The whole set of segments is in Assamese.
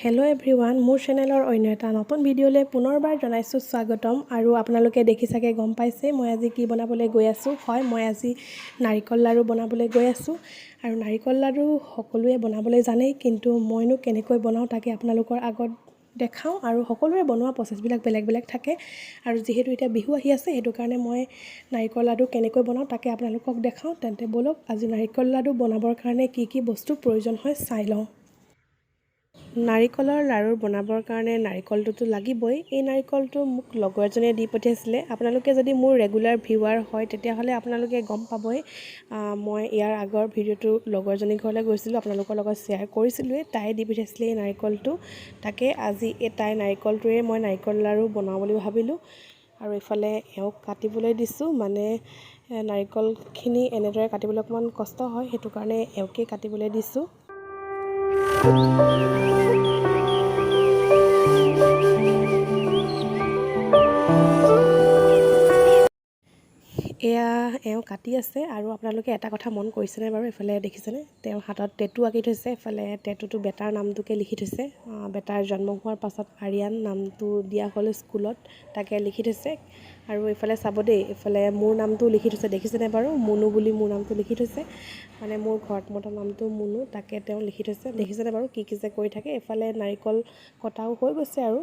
হেল্ল' এভৰিৱান, মোৰ চেনেলৰ অন্য এটা নতুন ভিডিঅ'লৈ পুনৰবাৰ জনাইছোঁ স্বাগতম। আৰু আপোনালোকে দেখি চাগে গম পাইছে মই আজি কি বনাবলৈ গৈ আছোঁ। হয়, মই আজি নাৰিকল লাড়ু বনাবলৈ গৈ আছোঁ। আৰু নাৰিকল লাড়ু সকলোৱে বনাবলৈ জানেই, কিন্তু মইনো কেনেকৈ বনাওঁ তাকে আপোনালোকৰ আগত দেখাওঁ। আৰু সকলোৰে বনোৱা প্ৰচেছবিলাক বেলেগ বেলেগ থাকে। আৰু যিহেতু এতিয়া বিহু আহি আছে, সেইটো কাৰণে মই নাৰিকল লাড়ু কেনেকৈ বনাওঁ তাকে আপোনালোকক দেখাওঁ। তেন্তে ব'লক, আজি নাৰিকল লাড়ু বনাবৰ কাৰণে কি কি বস্তুৰ প্ৰয়োজন হয় চাই লওঁ। নাৰিকলৰ লাড়ু বনাবৰ কাৰণে নাৰিকলটোতো লাগিবই। এই নাৰিকলটো মোক লগৰ এজনীয়ে দি পঠিয়াইছিলে। আপোনালোকে যদি মোৰ ৰেগুলাৰ ভিউৱাৰ হয়, তেতিয়াহ'লে আপোনালোকে গম পাবই, মই ইয়াৰ আগৰ ভিডিঅ'টো লগৰজনীৰ ঘৰলৈ গৈছিলোঁ, আপোনালোকৰ লগত শ্বেয়াৰ কৰিছিলোঁৱেই। তাই দি পঠিয়াইছিলে এই নাৰিকলটো। তাকে আজি এই তাইৰ নাৰিকলটোৰে মই নাৰিকল লাড়ু বনাওঁ বুলি ভাবিলোঁ। আৰু এইফালে এওঁক কাটিবলৈ দিছোঁ। মানে নাৰিকলখিনি এনেদৰে কাটিবলৈ অকণমান কষ্ট হয়, সেইটো কাৰণে এওঁকেই কাটিবলৈ দিছোঁ। এয়া এওঁ কাটি আছে। আৰু আপোনালোকে এটা কথা মন কৰিছেনে বাৰু? এইফালে দেখিছেনে, তেওঁৰ হাতত টেটু আঁকি থৈছে। এইফালে টেটুটো বেটাৰ নামটোকে লিখি থৈছে। বেটাৰ জন্ম হোৱাৰ পাছত আৰিয়ান নামটো দিয়া হ'ল স্কুলত, তাকে লিখি থৈছে। আৰু এইফালে চাব দেই, এইফালে মোৰ নামটো লিখি থৈছে। দেখিছেনে বাৰু? মুনু বুলি মোৰ নামটো লিখি থৈছে। মানে মোৰ ঘৰত মতা নামটো মুনু, তাকে তেওঁ লিখি থৈছে। দেখিছেনে বাৰু, কি কি যে কৰি থাকে! এইফালে নাৰিকল কটাও হৈ গৈছে। আৰু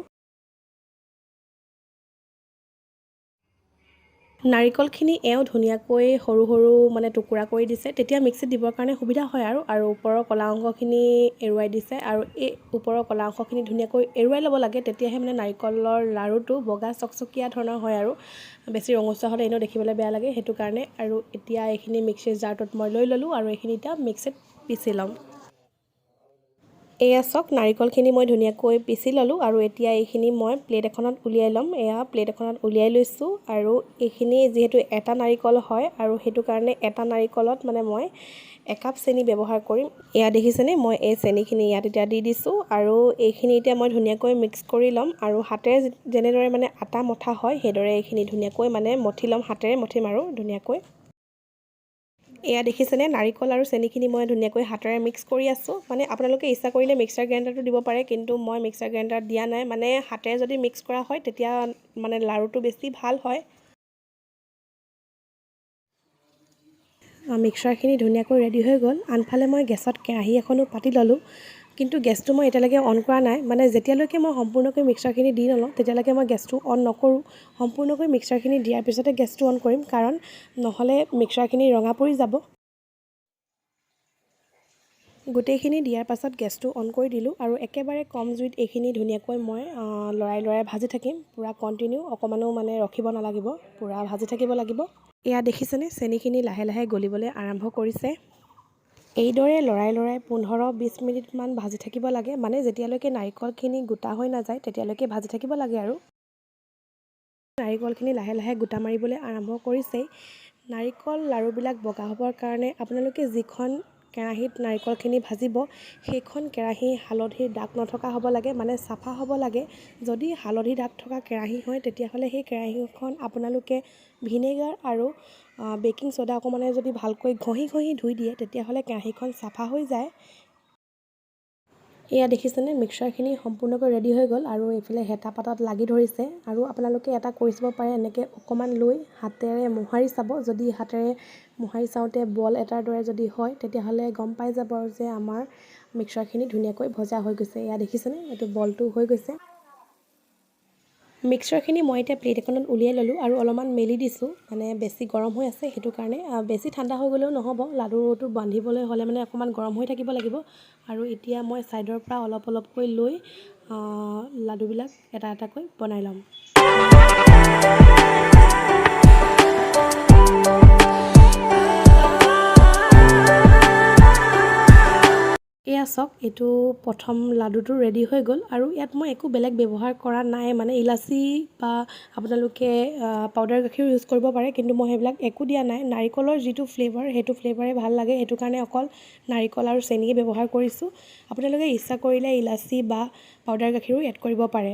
নাৰিকলখিনি এওঁ ধুনীয়াকৈ সৰু সৰু মানে টুকুৰা কৰি দিছে, তেতিয়া মিক্সিত দিবৰ কাৰণে সুবিধা হয়। আৰু ওপৰৰ ক'লা অংশখিনি এৰুৱাই দিছে। আৰু এই ওপৰৰ ক'লা অংশখিনি ধুনীয়াকৈ এৰুৱাই ল'ব লাগে, তেতিয়াহে মানে নাৰিকলৰ লাড়ুটো বগা চকচকীয়া ধৰণৰ হয়। আৰু বেছি ৰঙচুৱা হ'লে এনেও দেখিবলৈ বেয়া লাগে, সেইটো কাৰণে। আৰু এতিয়া এইখিনি মিক্সিৰ জাৰটোত মই লৈ ল'লোঁ আৰু এইখিনি এতিয়া মিক্সিত পিচি ল'ম। এয়া চাওক, নাৰিকলখিনি মই ধুনীয়াকৈ পিচি ল'লোঁ। আৰু এতিয়া এইখিনি মই প্লেট এখনত উলিয়াই ল'ম। এয়া প্লেট এখনত উলিয়াই লৈছোঁ। আৰু এইখিনি যিহেতু এটা নাৰিকল হয়, আৰু সেইটো কাৰণে এটা নাৰিকলত মানে মই একাপ চেনি ব্যৱহাৰ কৰিম। এয়া দেখিছেনে, মই এই চেনিখিনি ইয়াত এতিয়া দি দিছোঁ। আৰু এইখিনি এতিয়া মই ধুনীয়াকৈ মিক্স কৰি ল'ম। আৰু হাতেৰে যেনেদৰে মানে আটা মথা হয়, সেইদৰে এইখিনি ধুনীয়াকৈ মানে মঠি ল'ম। হাতেৰে মঠিম আৰু ধুনীয়াকৈ। এয়া দেখিছেনে, নাৰিকল আৰু চেনিখিনি মই ধুনীয়াকৈ হাতেৰে মিক্স কৰি আছোঁ। মানে আপোনালোকে ইচ্ছা কৰিলে মিক্সাৰ গ্ৰাইণ্ডাৰটো দিব পাৰে, কিন্তু মই মিক্সাৰ গ্ৰাইণ্ডাৰত দিয়া নাই। মানে হাতেৰে যদি মিক্স কৰা হয়, তেতিয়া মানে লাড়ুটো বেছি ভাল হয়। মিক্সাৰখিনি ধুনীয়াকৈ ৰেডি হৈ গ'ল। আনফালে মই গেছত কেৰাহী এখনো পাতি ল'লোঁ, কিন্তু গেছটো মই এতিয়ালৈকে অন কৰা নাই। মানে যেতিয়ালৈকে মই সম্পূৰ্ণকৈ মিক্সাৰখিনি দি নলওঁ, তেতিয়ালৈকে মই গেছটো অন নকৰোঁ। সম্পূৰ্ণকৈ মিক্সাৰখিনি দিয়াৰ পিছতে গেছটো অন কৰিম, কাৰণ নহ'লে মিক্সাৰখিনি ৰঙা পৰি যাব। গোটেইখিনি দিয়াৰ পাছত গেছটো অন কৰি দিলোঁ। আৰু একেবাৰে কম জুইত এইখিনি ধুনীয়াকৈ মই লৰাই লৰাই ভাজি থাকিম পূৰা কণ্টিনিউ। অকণমানো মানে ৰখিব নালাগিব, পূৰা ভাজি থাকিব লাগিব। এয়া দেখিছেনে, চেনিখিনি লাহে লাহে গলিবলৈ আৰম্ভ কৰিছে। এইদৰে লৰাই লৰাই 15-20 মিনিটমান ভাজি থাকিব লাগে। মানে যেতিয়ালৈকে নাৰিকলখিনি গোটা হৈ নাযায়, তেতিয়ালৈকে ভাজি থাকিব লাগে। আৰু নাৰিকলখিনি লাহে লাহে গোটা মাৰিবলৈ আৰম্ভ কৰিছেই। নাৰিকল লাড়ুবিলাক বগা হ'বৰ কাৰণে আপোনালোকে যিখন কেৰাহীত নাৰিকলখিনি ভাজিব, সেইখন কেৰাহী হালধিৰ দাগ নথকা হ'ব লাগে, মানে চাফা হ'ব লাগে। যদি হালধি দাগ থকা কেৰাহী হয়, তেতিয়াহ'লে সেই কেৰাহীখন আপোনালোকে ভিনেগাৰ আৰু বেকিং চ'ডা অকণমানে যদি ভালকৈ ঘঁহি ঘঁহি ধুই দিয়ে, তেতিয়াহ'লে কেৰাহীখন চাফা হৈ যায়। এয়া দেখিছেনে, মিক্সাৰখিনি সম্পূৰ্ণকৈ ৰেডি হৈ গ'ল। আৰু এইফালে হেতা পাতাত লাগি ধৰিছে। আৰু আপোনালোকে এটা কৰি চাব পাৰে, এনেকৈ অকণমান লৈ হাতেৰে মোহাৰি চাব। যদি হাতেৰে মোহাৰি চাওঁতে বল এটাৰ দৰে যদি হয়, তেতিয়াহ'লে গম পাই যাব আৰু যে আমাৰ মিক্সাৰখিনি ধুনীয়াকৈ ভজা হৈ গৈছে। এয়া দেখিছেনে, এইটো বলটো হৈ গৈছে। মিক্সাৰখিনি মই এতিয়া প্লেট এখনত উলিয়াই ল'লোঁ আৰু অলপমান মেলি দিছোঁ। মানে বেছি গৰম হৈ আছে, সেইটো কাৰণে। বেছি ঠাণ্ডা হৈ গ'লেও নহ'ব। লাডুটো বান্ধিবলৈ হ'লে মানে অকণমান গৰম হৈ থাকিব লাগিব। আৰু এতিয়া মই ছাইডৰ পৰা অলপ অলপকৈ লৈ লাডুবিলাক এটা এটাকৈ বনাই ল'ম। এয়া চাওক, এইটো প্ৰথম লাডুটো ৰেডি হৈ গ'ল। আৰু ইয়াত মই একো বেলেগ ব্যৱহাৰ কৰা নাই। মানে ইলাচি বা আপোনালোকে পাউডাৰ গাখীৰো ইউজ কৰিব পাৰে, কিন্তু মই সেইবিলাক একো দিয়া নাই। নাৰিকলৰ যিটো ফ্লেভাৰ, সেইটো ফ্লেভাৰে ভাল লাগে। সেইটো কাৰণে অকল নাৰিকল আৰু চেনিয়ে ব্যৱহাৰ কৰিছোঁ। আপোনালোকে ইচ্ছা কৰিলে ইলাচি বা পাউডাৰ গাখীৰো এড কৰিব পাৰে।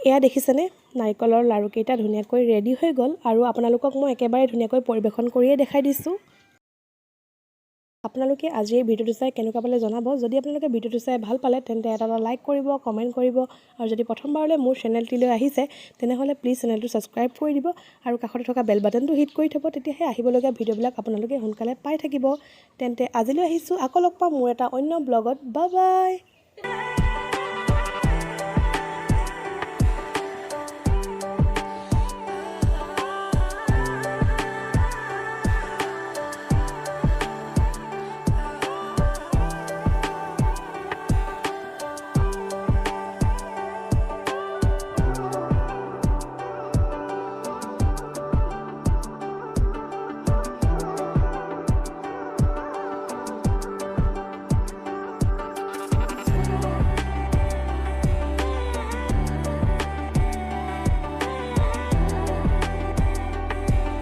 এয়া দেখিছেনে, নাৰিকলৰ লাড়ুকেইটা ধুনীয়াকৈ ৰেডি হৈ গ'ল আৰু আপোনালোকক মই একেবাৰে ধুনীয়াকৈ পৰিৱেশন কৰিয়ে দেখাই দিছোঁ। আপোনালোকে আজি এই ভিডিঅ'টো চাই কেনেকুৱা পালে জনাব। যদি আপোনালোকে ভিডিঅ'টো চাই ভাল পালে, তেন্তে এটা এটা লাইক কৰিব, কমেণ্ট কৰিব আৰু যদি প্ৰথমবাৰলৈ মোৰ চেনেলটিলৈ আহিছে, তেনেহ'লে প্লিজ চেনেলটো ছাবস্ক্ৰাইব কৰি দিব আৰু কাষতে থকা বেল বাটনটো হিট কৰি থ'ব। তেতিয়াহে আহিবলগীয়া ভিডিঅ'বিলাক আপোনালোকে সোনকালে পাই থাকিব। তেন্তে আজিলৈ আহিছোঁ, আকৌ লগ পাম মোৰ এটা অন্য ব্লগত। Bye bye.